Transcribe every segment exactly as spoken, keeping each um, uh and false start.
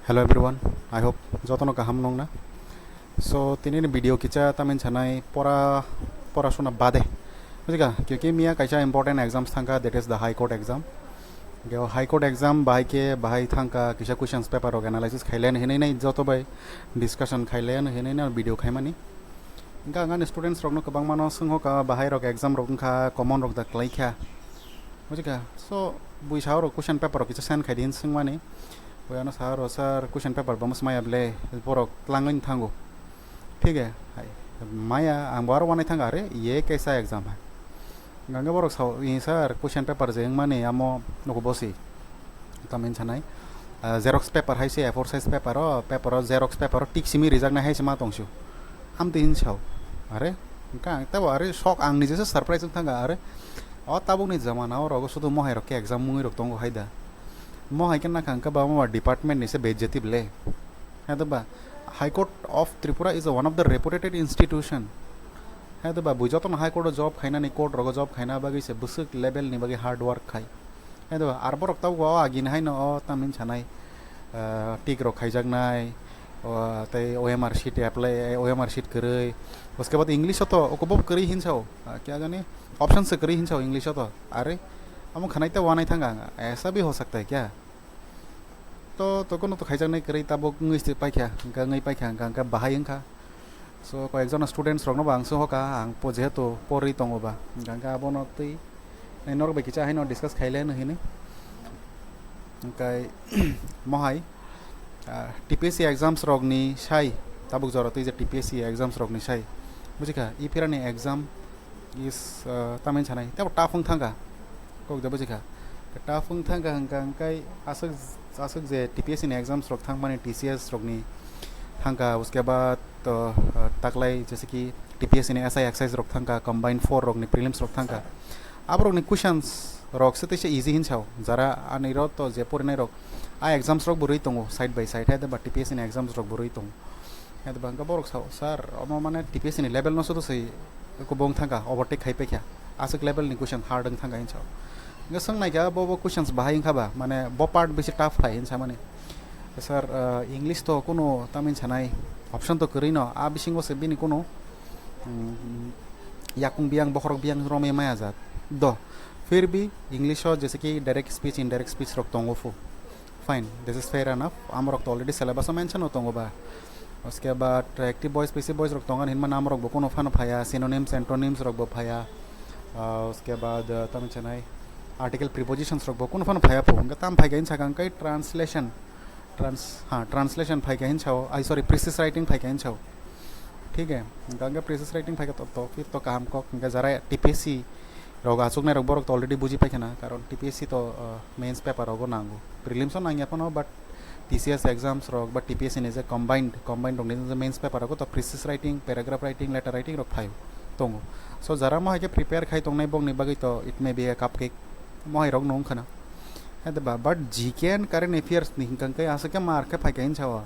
Hello everyone, I hope jotono kaham nongna. So, tini ni video kicha tamin sanai pora, pora suna bade. Bujika, kyunki miya kaisa important exams thangka, that is the High Court exam. Ge High Court exam bahai ke, bahai thangka, kisa questions paper rok analysis khailen hinai nai joto bai discussion khailen hinai na video khaimani. Hingke ang ani students rokno kwbangmano swngkha, bahai rok exam rok wngkha, common rok da kwlai kha. Bujikha? So, bui sa rok question paper rok kisa send khai di hin swngmani. Bui ano sa rok, "Sir, question paper bo mwsmaya ble, borok tlangwi thango." Thik hai? Hai. Maya, ang bo aro wanai thang are, ye kaisa exam hai. Hingke borok sao, "Ee, sir, question paper je wngmani amo nugo bosi." Tamin sanai, ah, xerox paper hai se, A four size paper o, paper o, xerox paper o tik simi rijaknai hai se ma tongsu. Amtwi hin sao. Are, hingke ang tebo are sok ang nijese surprise wng thangka are. O tabukni jamana o rogo sudu mohai rok khe exam mungwi rok tongo hai da. Mohai khe nakha hingke ba mo department ni se bejeti ble. Hai da ba, High Court of Tripura is one of the reputed institution. Hai da ba, bui jotono High Court o job khainani, court rogo job khaina bagwi se bwswk level ni bagwi hard work khai. Hai da ba, ar borok tabuk o agini haino o tamin sanai, ah, tik rok khaijaknai, o, tei O M R sheet apply, O M R sheet kwrwi, uske baad English o to, oko bo kwrwi hin sao, ah, kya jani, option se kwrwi hin sao English o to, are, amo khanai ta wanai thang ang, aisa bhi ho sakta hai kya? To, to kono to khaijaknai kwrwi tabuk wngwi se paikha, hingka wngwi paikha, hingka, hingka bahai wngkha. So, koyekjon students rokno bo ang se hoka, ang po, jehetu porwi tongo ba, hingka, hingka abono twi, nai norok bai kicha haino discuss khaile hinwi. Hingkai, mohai, ah, T P S C exams rokni sai, tabuk jora twi je T P S C exams rokni sai, bujikha, iphirani exam is, ah, tamni sanai, tebo tough wng thangkha, kok de bujikha, tough wng thangkha hingka hingkai aswk, aswk je T P S C ni exams rok thangmani, T C S rokni thangkha, uske baad, ah, taklai jese ki T P S C ni S I Excise rok thangkha, combined four rokni prelims rok thangkha, aborokni questions rok se teisa easy hin sao, jara ani ro to je porinai rok, a exams rok bo rwi tongo side by side, hai de ba T P S C ni exams rok bo rwi tongo. Hai de ba hingke borok sao, "Sir, omo mane T P S C ni level no sudu se kubung thangka, overtake khai paikha, aswk level ni question hard wng thangka," hin sao. Hingke swng naikha, bo, bo questions bahai wngkha ba, mane bo part bisi tough phai hin samani. "Sir, ah, English to kunu tamin sanai option to kwrwi no, a bisingo se bini kunu, mm, yakung biyang, bokhorok biyang romwi maya jat do. Phir bhi English o jese ki direct speech, indirect speech rok tongo phu." Fine, this is fair enough. Amorok to already syllabus o mention o tongo ba. Uske baad active voice, passive voice rok tongo hinmano amorok bo kunu phano phaya, synonyms, antonyms rok bo phaya. Ah, uske baad, ah, tamo chanai article prepositions rok bo kunu phano phaya phu. Hingke tam phai kain sakang kai translation. Trans-, ha, translation phai kain sao. Ai, sorry, precise writing phai kain sao. Thik hai? Hingke precise writing phai ka to, to, to kaham kok. Hingke jara T P S C rok achuknai rok borok to already buji paikha na, karon T P S C to, uh, mains paper rogo nango, prelims o nangya phano, but T C S exams rok ba T P S C ni je combined, combined rok ni je mains paper rogo to precise writing, paragraph writing, letter writing rok phai tongo. So jara mohai khe prepare khai tongnai bokni bagwi to it may be a cupcake, mohai rok no wngkha na. Hai de ba, but G K and current affairs ni hingka khe aswk khe mark khe phai kha hinsa o.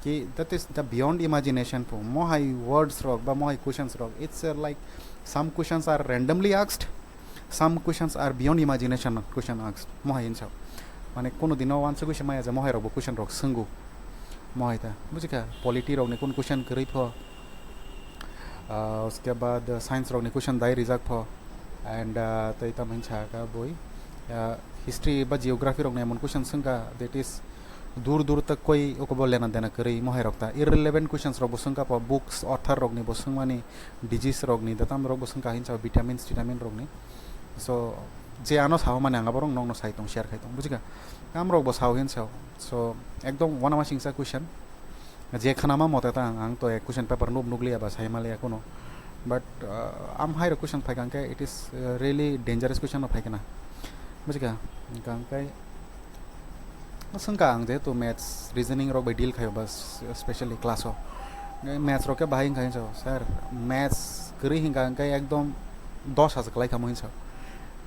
Ki, that is the beyond imagination phu. Mohai words rok ba mohai questions rok, it's, uh, like, some questions are randomly asked, some questions are beyond imagination question asked. Mohai hinsa. Mane, kono dino wansugwi se maya je mohai rok bo question rok swngo. Mohai ta. Bujikha, polity rok ni kun question kwrwi pho. Ah, uske baad, uh, science rok ni question dai rijak pho. And, uh, tei tamo hinsa ka boi. Uh, history ba geography rok ni emon question swngkha, that is, dur dur tak koi oko bo lena dena kwrwi mohai rok ta. Irrelevant questions rok bo swngkha pho, books, author rok ni bo swngmani, disease rok ni, da tam rok bo swngkha hinsa, vitamins, vitamin rok ni. So, je ano sao mani ang aborok nokno sai tong, share khai tong, bujikha? Am rok bo sao hinsa. So, ekdom uanama singsa question. Je khanama mote ta ang, ang to ek question paper nuk nukliya ba sai maliya kuno. But, uh, am hai rok question phai kha hingke, it is, uh, really dangerous question no phai kana. Bujikha? Hingka hingkai swngkha ang jehetu maths, reasoning rok bai deal khaio ba, s-, specially class o. Hingke maths rok khe bahai wngkha hinsa, "Sir, maths kwrwi hingka hingkai ekdom dos hajar kwlai khamo," hinsa.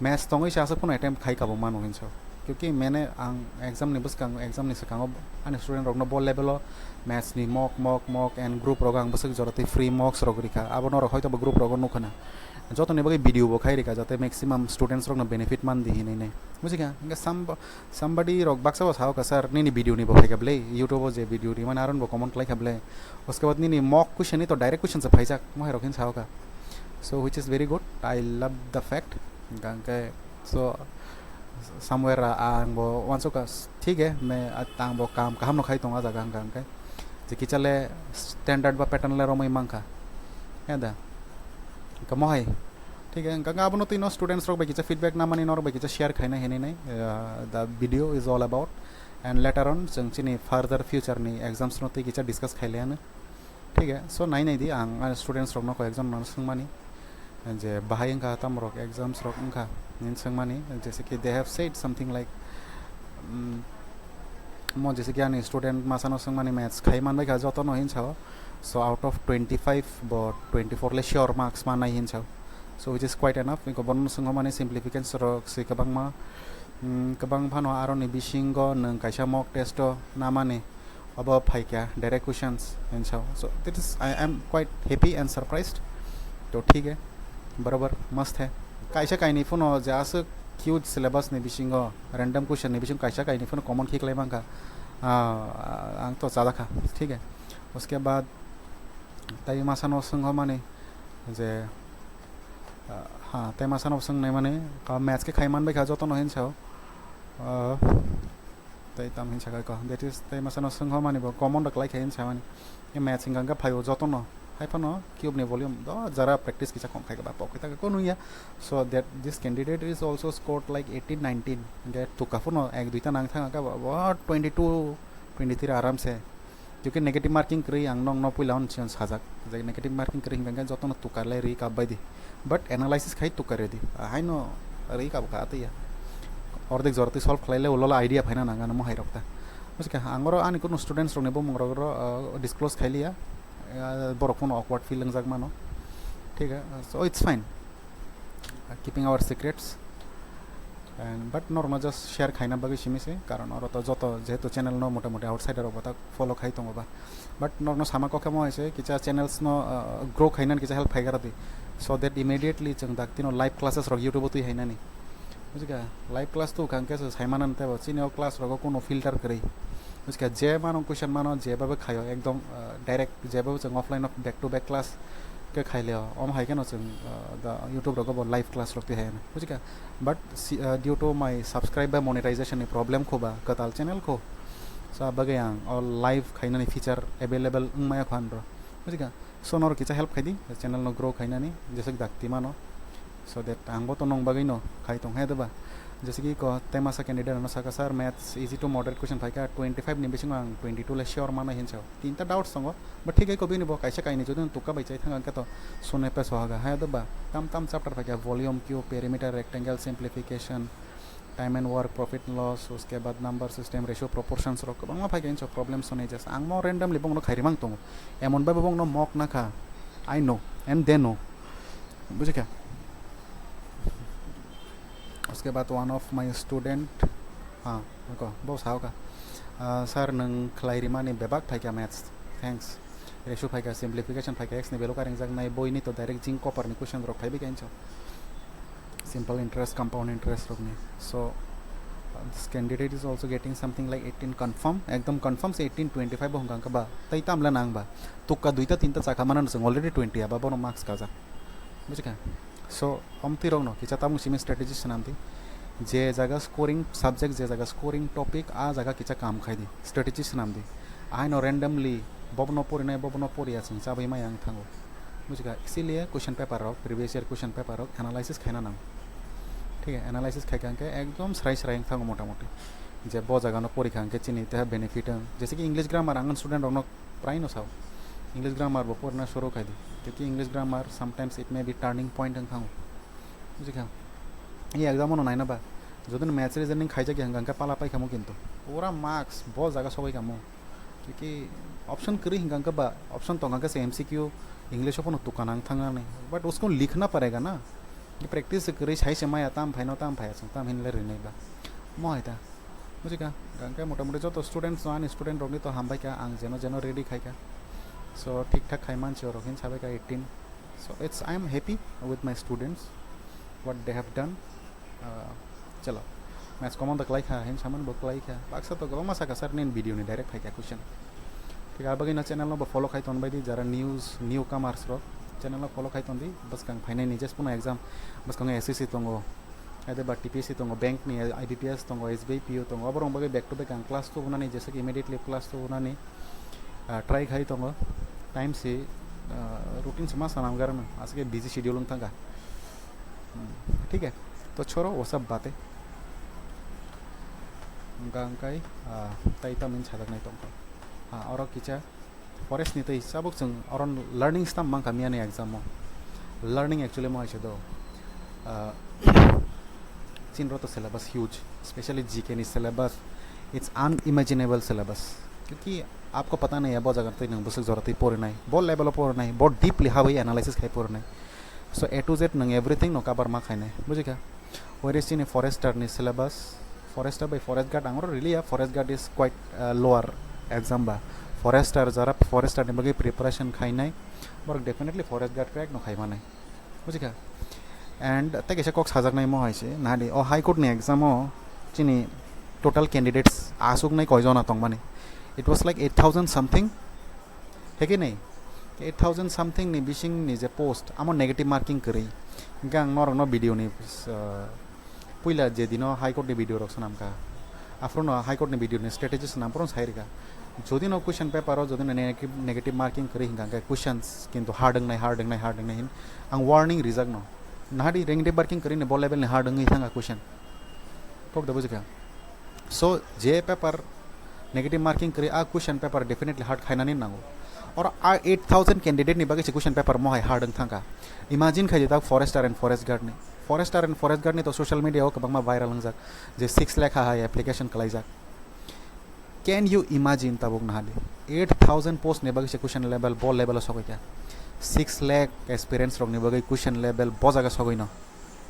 Maths tongwi se aswk phano attempt khai kabo mano hinsa. Kyunki mene ang exam ni bwskango, exam ni swkango ani student rokno bo level o maths ni mock, mock, mock and group rogo ang bwswk jora twi free mocks rok rikha. Abo norok hoito bo group rogo nukha na. Jotoni bagwi video bo khai rikha jate maximum students rokno benefit man di hinwi nai. Bujikha? Hwnkhe sam-, somebody rok baksa bo sao ka, "Sir, nini video ni bo phaikha bwle, YouTube o je video rimani aron bo comment khlaikha bwle. Uske baad nini mock question ni to direct question se phaijak," mohai rok hin sao ka. So, which is very good. I love the fact. Hwnkhe, so, somewhere, ah, ang bo uansukha, thik hai, me, ah, ang bo kam kaham no khai tongo ah jaga hwnkha hwnkhe. Je kichale standard ba pattern le romwi mankha. Ya da. Hwnkhe mohai. Thik hai, hwnkha hwnkhe abono twi no students rok bai kicha feedback namani norok bai kicha share khaina hinwi nai, ah, the video is all about. And later on, chwng chini further future ni exams no twi kicha discuss khailaiano. Thik hai, so nai nai di, ang, ah, students rokno koi ekjon no swngmani, je bahai wngkha tamo rok exams rok wngkha, nini swngmani, jese ki they have said something like, mm, mo jese ki ani student masano swngmani maths khai manbai kha jotono hin sao, so out of twenty five bo twenty four le sure marks manai hin sao, so which is quite enough. Iko bono swngmani simplification rok se kwbangma, mm, kwbang phano aroni bisingo nwng kaisa mock test o namani, obo phaikha direct questions and so, so that is, I am quite happy and surprised. To thik hai, barabar mast hai. Kaisa kainwi phano je aswk huge syllabus ni bisingo random question ni bisingo kaisa kainwi phano common khiklai mankha, ah, ang to chajakha, thik hai. Uske baad tai masano swngmani je, ah, ha, tai masano swngnai mani, ka maths khe khai manbai kha jotono hin sao. Ah, Tei tam hin sakai ko, that is, tei masano swngho mani bo common rok lai khe hin samani. E maths hingka hingka phaio jotono. Hai phano cube ni volume do jara practice kisa kom khai ba pok kita ko nuya. So that this candidate is also scored like eighteen nineteen. Hingke tuka phano ek duita nang thang ka ba twenty two, twenty three aram se. Tiki negative marking kwrwi ang nong no puila on siyan sajak. Je negative marking kwrwi hingka hingka jotono tuka le ri kap bai di. But analysis khai tuka re di. Haino ri kap ka atya. Ordek jora twi solve khlai le ulo idea phaina nang ano mohai rok ta. Buskha ang oro ani kuno students rokni bumung rok ro, uh, disclose khai liya. Uh, borok phano awkward feel wngjak mano. Thik hai, so it's fine. Uh, keeping our secrets. And but norokno just share khaina bagwi simi se, karon oro to joto jehetu channel no mota moti outsider rok bo ta follow khai tongo ba. But norokno sama kok khe mo hai se kisa channels no, uh, grow khainani kisa help khai gara di. So that immediately chwng dak tino live classes rok YouTube o twi hainani. Bujikha, live class tu kang khe se sai manani tebo chini o class rogo kuno filter kwrwi. Bujikha, je mano question mano je babe khaio ekdom, uh, direct je babe chwng offline of back to back class khe khai leo. Om hai kheno chwng, uh, the YouTube rogo bo live class rok twi haino. Bujikha, but si-, uh, due to my subscribe by monetization ni problem kho ba kwtal channel kho. Sa bagwi ang o live khainani feature available wngmaya kho anro. Bujikha, so norok kisa help khai di channel no grow khainani jesek dak timano. So that ang bo to nong bagwi no khai tong hai doba. Jese ki ko tei masa candidate ano saka, "Sir, maths easy to moderate question phaikha, twenty five ni bisingo ang twenty two le sure mana hinsa." Tinta doubts tongo, but thik hai ko bini bo kaisa kaini jodi tukka bai chai thang ang khe to sune pe sohaga hai doba. Tam tam chapter phaikha, volume, cube, perimeter, rectangle, simplification, time and work, profit and loss, uske baad number system, ratio, proportions rok kwbangma phaikha hinsa problem sone just. Ang mo randomly bongno khairi mang tongo. Emon bai bo bongno mok nakha. I know and they know. Bujikha? Uske baad one of my student, ha, ko, bo sao ka, "Ah, sir, nwng khlai rimani bebak phaikha maths. Thanks. Ratio phaikha, simplification phaikha, x ni value karingjak nai, boi ni to direct jing copper ni question rok phaibai kainsa. Simple interest, compound interest rok ni." So, uh, this candidate is also getting something like eighteen confirm. Ekdom confirm se eighteen, twenty five bo hwnkha hwnkha ba. Tai tamle nang ba. Tukka duita tinta chakha mana nwng already twenty aba bono marks kajak. Bujikha? So, omtwi rokno kisa tabuk simi strategy swnam di. Je jaga scoring subject, je jaga scoring topic, a jaga kisa kam khai di. Strategy swnam di. Ahaino randomly bobono porinai, bobono poriya chwng chabwi maya wng thango. Bujikha? Isiliye question paper rok, previous year question paper rok analysis khaina nang. Thik hai, analysis khaikha hwnkhe ekdom srai srai wng thango mota moti. Je bo jagano porikha hwnkhe chini teha benefit wng. Jese ki English grammar ang student rokno prai no sao. English grammar bo porna suru khai di. Kyunki English grammar sometimes it may be turning point wng khango. Bujikha? Ei exam no naina ba. Jodi no maths reasoning khaijak ya hwnkha hwnkhe pala pai khamo kintu. Pura marks bo jaga sogwi khamo. Kyunki option kwrwi hwnkha hwnkhe ba, option tongkha hwnkhe se M C Q English o phano tuka nang thangna nai. But usko likhna parega na. Practice kwrwi sai se maya tam phaino tam phaiya chwng tam hinle rinai ba. Mohai ta. Bujika, hingke motamoti joto students no, ani student rokni to hambai kha, ang jeno jeno ready khai kha. So, thik thak khai mansi orok hin sabai kha eighteen. So, it's, I am happy with my students, what they have done. Uh, chalo. Maths common da klai kha, hin saman bo klai kha. Baksa to kwbangma saka sir nin video ni direct khai kha question. Thik abagwi no channel no bo follow khai ton bai di, jara news, newcomers rok. Channel no follow khai ton di, bwskang phainai ni jespuno exam, bwskango S S C tongo. Ede ba T P S C tongo, bank ni I B P S tongo, S B I P O tongo. Oborok bagwi back to back ang class tubunani, jesa ki immediately class tubunani, ah, try khai tongo. Time si, ah, routine se ma sanam garano, aswk busy schedule wng thangkha. Hmm, thik hai. To choro, o sab bate. Hingka hingkai, ah, tai tamin sajaknai tongkha. Ah, oro kisa forest ni tei sabuk chwng oro learning stam mankha miyani exam o. Learning actually mo hai se do. Ah, chinro to syllabus huge, specially G K ni syllabus, it's unimaginable syllabus. Kyunki aapko pata nahi hai, bo jaga tei nwng bwswk jora tei porinai, bo level o porinai, bo deeply habwi analysis khai porinai. So A to Z nwng everything no cover ma khainai, bujikha? Where is chini forester ni syllabus? Forester by forest guard ang oro riliya, forest guard is quite, uh, lower exam ba. Forester, jara forester ni bagwi preparation khainai, borok definitely forest guard crack no khai manai, bujikha? And tei kaisa kok sajaknai mo hai se, nahadi o High Court ni exam o chini total candidates aswknai koijona tongmani? It was like eight thousand something. Heke nei, eight thousand something ni bising ni je post, amo negative marking kwrwi. Hingke ang norokno video ni, uh, puila je dino High Court ni video rok swnam kha, aphuru no High Court ni video ni strategy swnam, aphuru sai rwkha. Jodi no question paper o jodi no negative, negative marking kwrwi hingka hingke questions kintu hard wngnai, hard wngnai, hard wngnai hin ang warning rijak no. Nahadi negative marking kwrwi ni bo level ni hard wngwi thangkha question. Kok da bujikha? So, je paper negative marking kwrwi, a question paper definitely hard khainani nango. Oro a eight thousand candidate ni bagwi se question paper mohai hard wng thangkha. Imagine khai di ta forester and forest guard ni. Forester and forest guard ni to social media o kwbangma viral wngjak, je six lakh hai application kwlaijak. Can you imagine tabuk nahadi? Eight thousand post ni bagwi se question level, bo level o sogwi kha. Six lakh aspirants rok ni bagwi question level bo jaga sogwi no.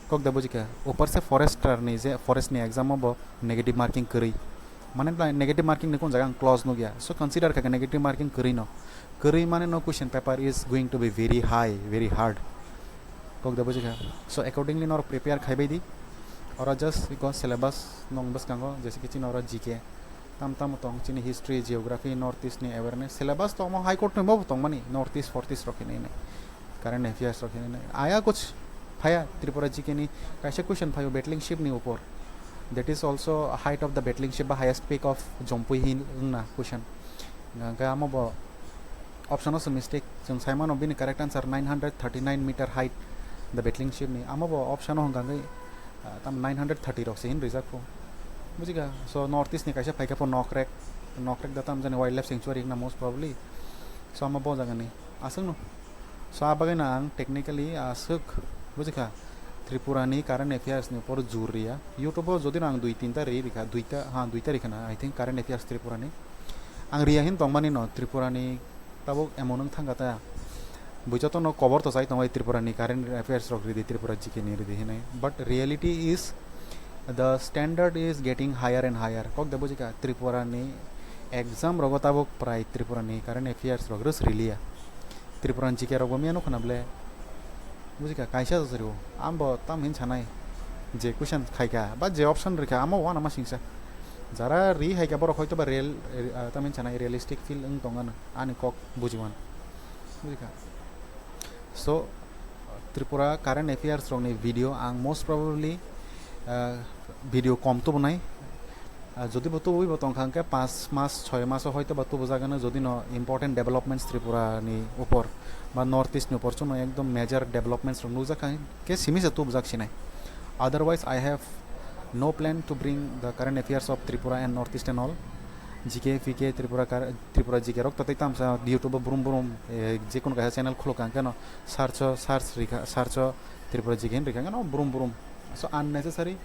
Kok da bujikha? Upar se forester ni je forest ni exam o bo negative marking kwrwi. Mane negative marking ni kun jaga ang clause nukya. So consider kha negative marking kwrwi no. Kwrwi mane no question paper is going to be very high, very hard. Kok da bujikha? So accordingly norok prepare khai bai di. Oro just iko syllabus nong bwskango, jese ki chini oro G K. Tam tam tong chini history, geography, North East ni awareness. Syllabus to omo High Court ni bo tongmani, North East, Forth East rok hinwi nai. Current affairs rok hinwi nai. Aya kuch phaya Tripura G K ni kaisa question phaio battling ship ni upor. That is also height of the battling ship ba highest peak of Jompui hin wngna question. Hingke amo bo option o se mistake. Chwng sai mano bini correct answer nine hundred thirty-nine meter height the battling ship ni. Amo bo option o hwnka hwnkhe, ah, tam nine hundred thirty rok se hin rijak pho. Bujikha? So North East ni kaisa phaikha pho Nokrek. Nokrek da tam jani wildlife sanctuary wngna most probably. So amo bo jaga ni aswk no. So a bagwi no ang technically aswk, bujikha? Tripura ni current affairs ni upor jur riya. YouTube o jodi no ang dui tinta ri rikha, duita, ha, duita rikha na, I think, current affairs Tripura ni. Ang riya hin tongmani no, Tripura ni tabuk emon wng thangkha ta. Bui joto no kobor to chai tongo Tripura ni current affairs rok ridi, Tripura G K ni ridi hinai. But reality is, the standard is getting higher and higher. Kok da bujikha? Tripura ni exam rogo tabuk prai Tripura ni current affairs rok rus riliya. Tripura ni G K rok bo miya nukho na ble. Bujikha, kaisa jajari o. Ang bo tam hin sanai. Je question khaikha, ba je option rikha, amo wana ma singsa. Jara ri haikha borok hoito ba real, ah, tam hin sanai realistic feel wng tong ano. Ani kok bujiwan. Bujikha? So, Tripura current affairs rokni video ang most probably, ah, video kom tubunai. Ah, jodi bo tubui bo tongkha hwnkhe panch mas, choi maso hoito ba tubujagano, jodi no important developments Tripura ni upor ba North East ni upor chuno ekdom major developments rok nukjak kha hwnkhe simi se tubujak sinai. Otherwise, I have no plan to bring the current affairs of Tripura and North East and all. G K, P K, Tripura kar-, Tripura G K rok to tei tamsa YouTube o brum brum, eh, jekunu kaisa channel khuluk kha hwnkhe no search o, search rikha, search o Tripura G K hin rikha hwnkhe no brum brum. So unnecessary.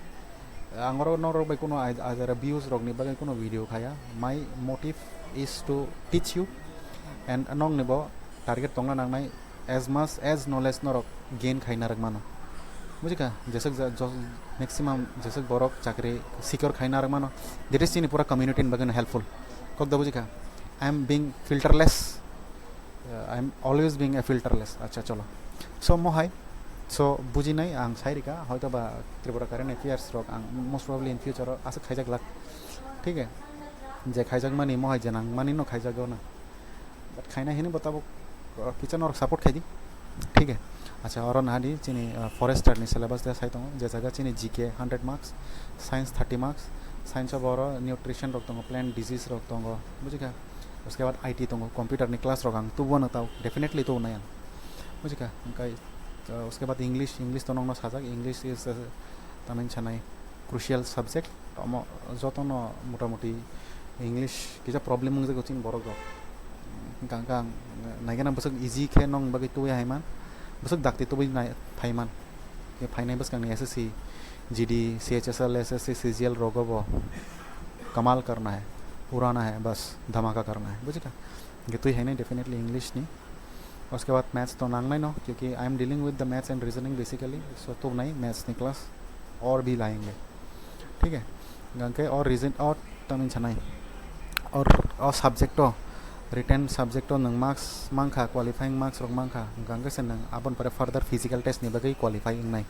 Ang oro norok bai kuno ai-, ajara views rokni bagwi kuno video khaya. My motive is to teach you and nokni bo target tongna nangnai as much as knowledge norok gain khaina rwk mano. Bujikha, jeswk ja-, jo-, maximum jeswk borok chakri secure khaina rwmano, that is chini pura community ni bagwi helpful. Kok da bujikha, I am being filterless, uh, I am always being a filterless. Acha, cholo. So mohai, so bujinai ang sai rika, hoito ba Tripura Current Affairs rok ang most probably in future o aswk khaijak lak. Thik hai? Je khaijak mani mohai je nang mani no khaijago na. But khaina hini bo tabuk, uh, kitchen orok support khaidi. Thik hai? Acha, oro nahadi chini, uh, forester ni syllabus de sai tongo, je jaga chini G K hundred marks, science thirty marks, science o boro nutrition rok tongo, plant disease rok tongo, bujikha? Uske baad I T tongo, computer ni class rok ang tubuano tau, definitely tubu nai ang. Bujikha? Hingkai, uh, uske baad English, English to nongno sajak, English is, uh, tamni sanai crucial subject. Omo jotono motamuti English kisa problem wngjago chini borok rok. Hingka hingka ang naigena bwswk easy khe nong bagwi tubui haiman, bwswk dakti tubui nai phaiman. Khe phainai bwskangni S S C, G D, C H S L, S S C, C G L rogo bo kamal karna hai, urana hai, bas dhamaka karna hai, bujikha? Hingke twi hainai definitely English ni. Uske baad maths to nangnai no, kyunki I am dealing with the maths and reasoning basically. So tubnai maths ni class or bhi layenge. Thik hai? Hingke o reason, o tamni sanai, or o subject o, written subject o nwng marks mankha, qualifying marks rok mankha, hingke se nwng aboni pore further physical test ni bagwi qualify wngnai.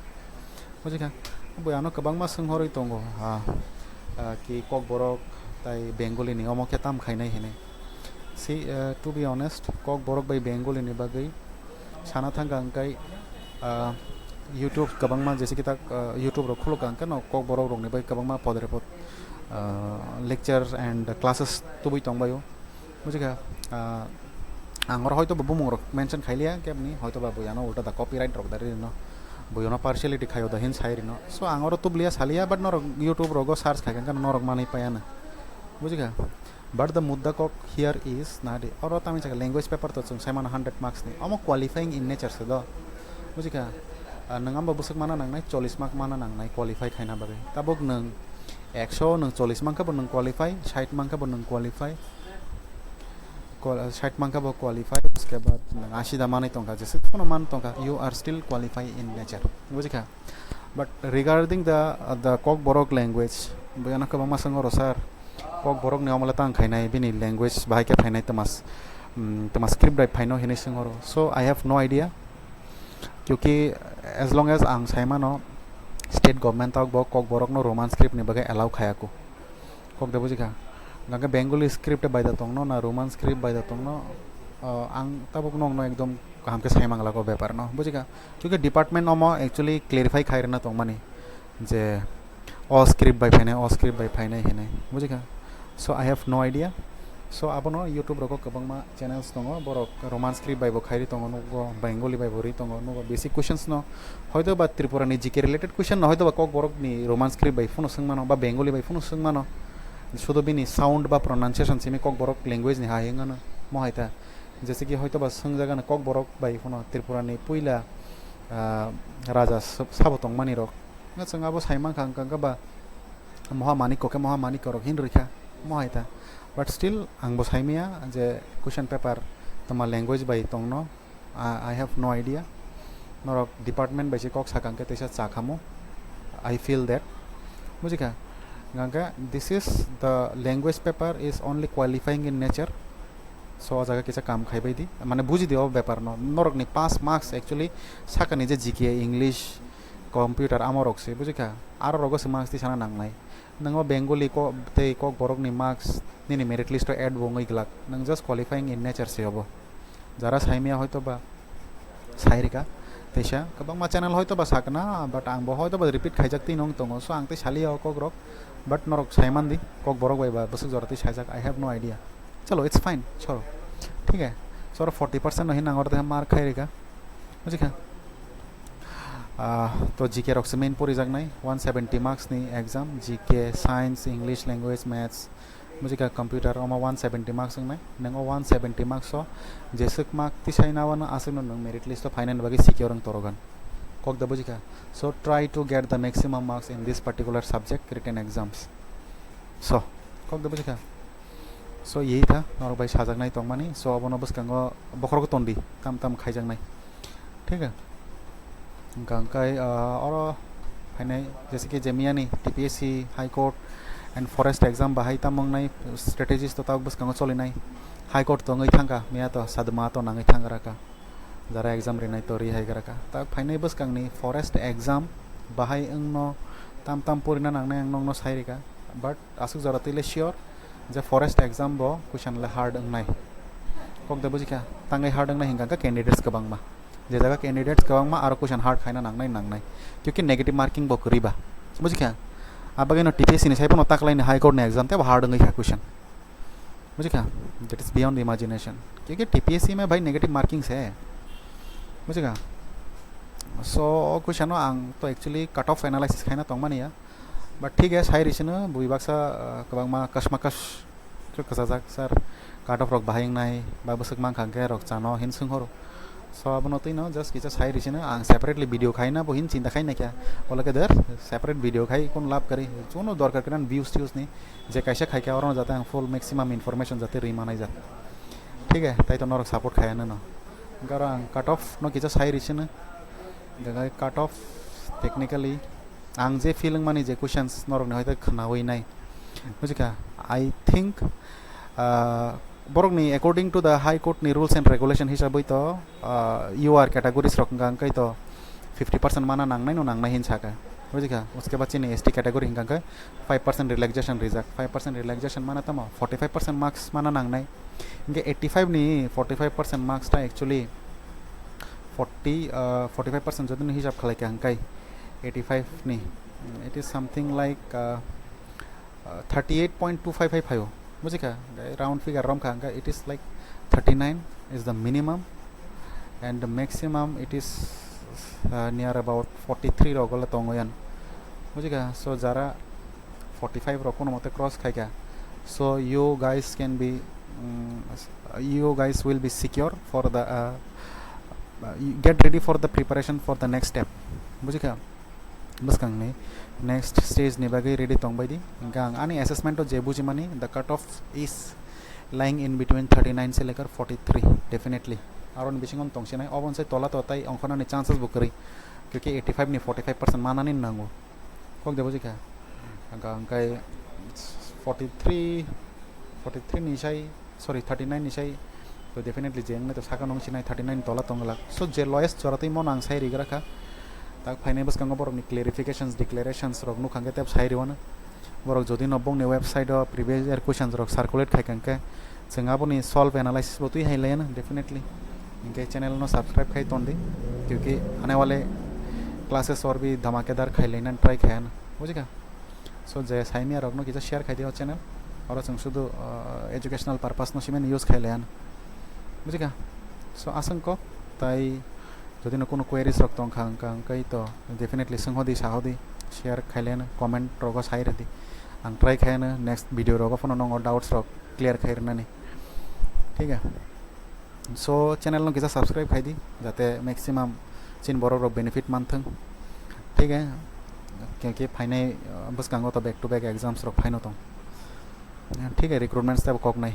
Bujikha? Bo ano kwbangma swnghorwi tongo, ah, ah, ki Kokborok tai Bengali ni omo khe tam khainai hinwi. See, uh, to be honest, Kokborok bai Bengali ni bagwi sana thangkha hwnkhe, uh, YouTube kwbangma, jese ki tak, uh, YouTube rok khulukha hwnkhe no Kokborok rokni bai kwbangma podre pod, uh, lecture and classes tubui tongbaio. Bujikha? Uh, ang oro hoito bo bumung rok mention khailiya, kebni hoito ba bui ano ulta da copyright rok da rino, bui ano partiality khaio da hin sai rino. So ang oro tubliya saliya, but norok YouTube rogo search khaikha hwnkhe norok manwi paiya na. Bujikha? But the mudda kok here is, nadi, oro tamni chakha language paper to chwng sai mano hundred marks ni. Omo qualifying in nature se do. Bujikha? Ah, nwng amba bwswk mana nangnai, chollish mark mana nangnai qualify khaina bagwi. Tabuk nwng ekso nwng chollish mankha bo nwng qualify, sait mankha bo nwng qualify. Qual-, sait mankha bo qualify, uske baad nwng ashi da manwi tongkha, jeswk phano man tongkha, you are still qualify in nature. Bujikha? But regarding the, uh, the Kokborok language, bui ano kwbangma swngo ro sir, Kokborok ni omole tang khainai, bini language bahai khe phainai tmas, mm, tma script bai phaino hinwi swngo ro. So I have no idea. Kyuki as long as ang saimano, state government tabuk bo Kokborok no Roman script ni bagwi allow khayako. Kok da bujikha? Hingke Bengali script bai da tongno na Roman script bai da tongno, uh, ang tabuk nokno ekdom kaham khe saimang lago bepar no, bujikha? Kyuki department omo actually clarify khai rwna tongmani je o script bai phainai, o script bai phainai hinwi, bujikha? So I have no idea. So abono YouTube rogo kwbangma channels tongo, borok Roman script bai bo khairi tongo, nugo Bengali bai bo ri tongo, nugo basic questions no, hoito ba Tripura ni G K related question no, hoito ba Kokborok ni Roman script bai phano swngmano, ba Bengali bai phano swngmano, sudo bini sound ba pronunciation simi Kokborok language ni hai wngano, mohai ta, jese ki hoito ba swngjagano Kokborok bai phano Tripura ni puila, ah, raja sab-, sabo tongmani rok, nga chwng abo sai mankha, hwnkha hwnkha ba Moha Manikko khe Moha Manikko rok hin rwikha, mohai ta. But still ang bo saimaya je question paper tma language bai tongno, I, I have no idea. Norok department bai se kok sakang khe teisa cha khamu. I feel that. Bujikha? Hingkha this is the language paper is only qualifying in nature. So o jaga kisa kam khaibai di. Mane buji di o bepar no. Norok ni pass marks actually sakani je G K, English, computer amo rok se, bujikha? Aro rogo se marks tisana nangnai. Nang o Bengali ko-, tei Kokborok ni marks nini merit list o add bo wngwi glak. Nang just qualifying in nature se obo. Jara saimaya hoito ba sai rika. Teisa kwbangma channel hoito ba sakna, but ang bo hoito ba repeat khaijak twi nong tongo. So ang tei saliya o kok rok. But norok saiman di, Kokborok bai ba bwswk jora twi saijak, I have no idea. Chalo, it's fine. Choro. Thik hai. Choro forty percent no hin nang oro tei mar khai rika. Bujikha? Ah, to G K rok se main porijaknai, one seventy marks ni exam, G K, science, English language, maths, bujikha computer, omo one seventy marks wngnai. Nang o one seventy marks o jeswk mark tisai na wano aswk no nwng merit list o phainani bagwi secure wng torogan. Kok da bujikha? So try to get the maximum marks in this particular subject written exams. So, kok da bujikha? So, yei tha, norok bai sajaknai tongmani. So, abono bwskango bokhorok tondi, tam tam khaijaknai. Thik hai? Hwnkha hwnkhe, ah, oro phainai jese khe je miyani T P S C, High Court and Forest exam bahai tamo wngnai, strategies to tabuk bwskango cholinai. High Court to wngwi thangkha, miya to saduma to nangwi thangkha raka. Jara exam rinai to ri hai kha raka. Tak phainai bwskangni forest exam bahai wngno tam tam porina nangnai ang nokno sai rika. But aswk jora twi le sure je forest exam bo question le hard wngnai. Kok de bujikha, tangwi hard wngnai hwnkha khe candidates kwbangma. Je jaga candidates kwbangma aro question hard khaina nangnai nangnai. Kyunki negative marking bo kwrwi ba. Bujikha? Abagino T P S C ni sai phano taklaini High Court ni exam tebo hard wngwi kha question. Bujikha? That is beyond imagination. Kyunki T P S C ma bhai negative marking se. Bujikha? So o question no ang to actually cut off analysis khaina tongmani ya. But thik hai, sai risino bui baksa, ah, kwbangma kasma kas kwchajak sir, cut off rok bahai wngnai ba bwswk mankha hwnkhe rok chano hin swnghoro. So abono twino just kisa sai risino ang separately video khaina bo hin chinta khai naikha. Olake der separate video khai kun lab kari, chuno dorkar kwran views tiws ni je kaisa khaikha oro jate ang full maximum information jate ri manai jat. Thik hai, tai to norok support khaiya nano. Garo ang cut off no kisa sai risino. Gaga cut off technically ang je feeling mani je questions norok ni hoite khnawi nai. Bujikha? I think, ah, borok ni according to the High Court ni rules and regulation hisabwi to, ah, U R categories rok hwnkha hwnkhe to fifty percent mana nangnai no nangnai hin saka. Bujikha? Uske ba chini S T category hwnkha hwnkhe five percent relaxation rijak. Five percent relaxation mana tamo forty five percent marks mana nangnai. Hwnkhe eighty five ni forty five percent marks ta actually forty, uh, forty five percent jodi no hisab khalai kha hwnkhe eighty five ni, it is something like, uh, uh, thirty eight point two five five phaio. Bujikha? Round figure romkha hwnkhe it is like thirty nine is the minimum and the maximum it is, uh, near about forty three rok gole tongo yan. Bujikha? So jara forty five rok kono mote cross khaikha. So you guys can be, mm, you guys will be secure for the, uh, uh, you get ready for the preparation for the next step. Bujikha? Bwskangni next stage ni bagwi ready tongbai di. Hwnkhe ang ani assessment o je bujimani, the cut off is lying in between thirty nine se lekar forty three, definitely. Aroni bisingo tongsinai, oboni sai tola to tai ongkhornani chances bo kwrwi. Kyunki eighty five ni forty five percent manani nango. Kok de bujikha? Hwnkha hwnkhe forty three, forty three ni sai, sorry, thirty nine ni sai to definitely je wngnai to saka nung sinai thirty nine tola tong glak. So je lowest jora twi mo nang sai rigra kha. Tak phainai bwskango borokni clarifications, declarations rok nukha hwnkhe tei sai riwano. Borok jodi no bongni website o previous year questions rok circulate khai kha hwnkhe chwng aboni solve analysis bo twi hai laiano definitely. Hwnkhe channel no subscribe khai tondi, kyunki aane wale classes or bhi dhamakedar khai lainani try khai ano. Bujikha? So je saimya rokno kisa share khai di o channel. Oro chwng sudu, uh, educational purpose no simani use khai laiano. Bujikha? So aswk kok tai jodi no kunu queries rok tongkha hwnkha hwnkhe to definitely swnghodi, saudi, share khai laiano, comment rogo sai rwdi. Ang try khai ano next video rogo phano nongo doubts rok clear khai rwnani. Thik hai? So channel no kisa subscribe khai di jate maximum chin borok rok benefit manthung. Thik hai? Kyunki phainai, uh, bwskango to back to back exams rok phaino tong. Thik hai, recruitments tebo kok nai.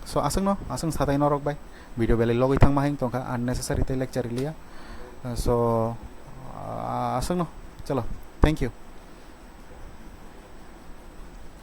So aswk no, aswk satai norok bai video belai logwi thangma hai tongkha, unnecessary tei lecture liya. Uh, so, uh, aswk no, chalo, thank you.